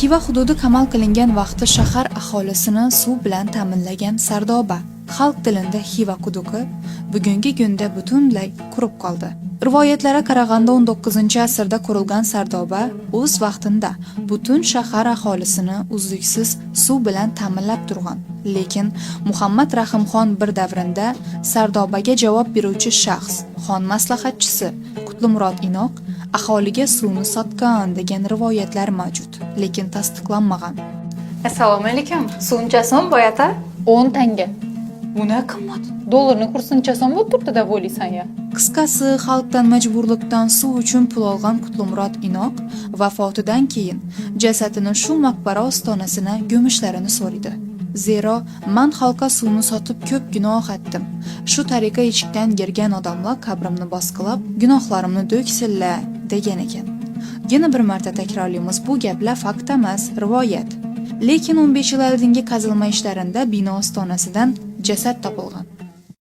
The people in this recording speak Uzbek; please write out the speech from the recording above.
Xiva hududi qamal qilingan vaqti shahar aholisini suv bilan ta'minlagan Sardoba, xalq tilida Xiva quduqi, bugungi kunda butunlay qurib qoldi. Rivoyatlara qaraganda, 19-asrda qurilgan Sardoba o'z vaqtida butun shahar aholisini uzluksiz suv bilan ta'minlab turgan. Lekin Muhammad Rahimxon bir davrinda Sardobaga javob beruvchi shaxs, xon maslahatchisi Qutlumurod Inoq aholiga suvni sotgan degan rivoyatlar mavjud, lekin tasdiqlanmagan. Assalomu alaykum. Suv necha so'm, boyata? 10 tanga. Bu ne qimmat? Dollarni kursi necha so'm bo'lib turibdi deb o'ylaysan ya? Qisqasi, xalqdan majburlikdan suv uchun pul olgan Qutlumurod Inoq vafotidan keyin jasadini shu maqbara ostonasina go'mishlarini so'raydi. Zero man xalqqa suvni sotib ko'p gunoh etdim. Shu tariqa eshikdan kirgan odamlar qabrimni bosqilab, gunohlarimni to'ksinlar, degan ekan. Yana bir marta takrorlaymiz, bu gaplar fakt emas, rivoyat. Lekin 15 yil oldingi qazilma ishlarida bino ostonasidan jasad topilgan.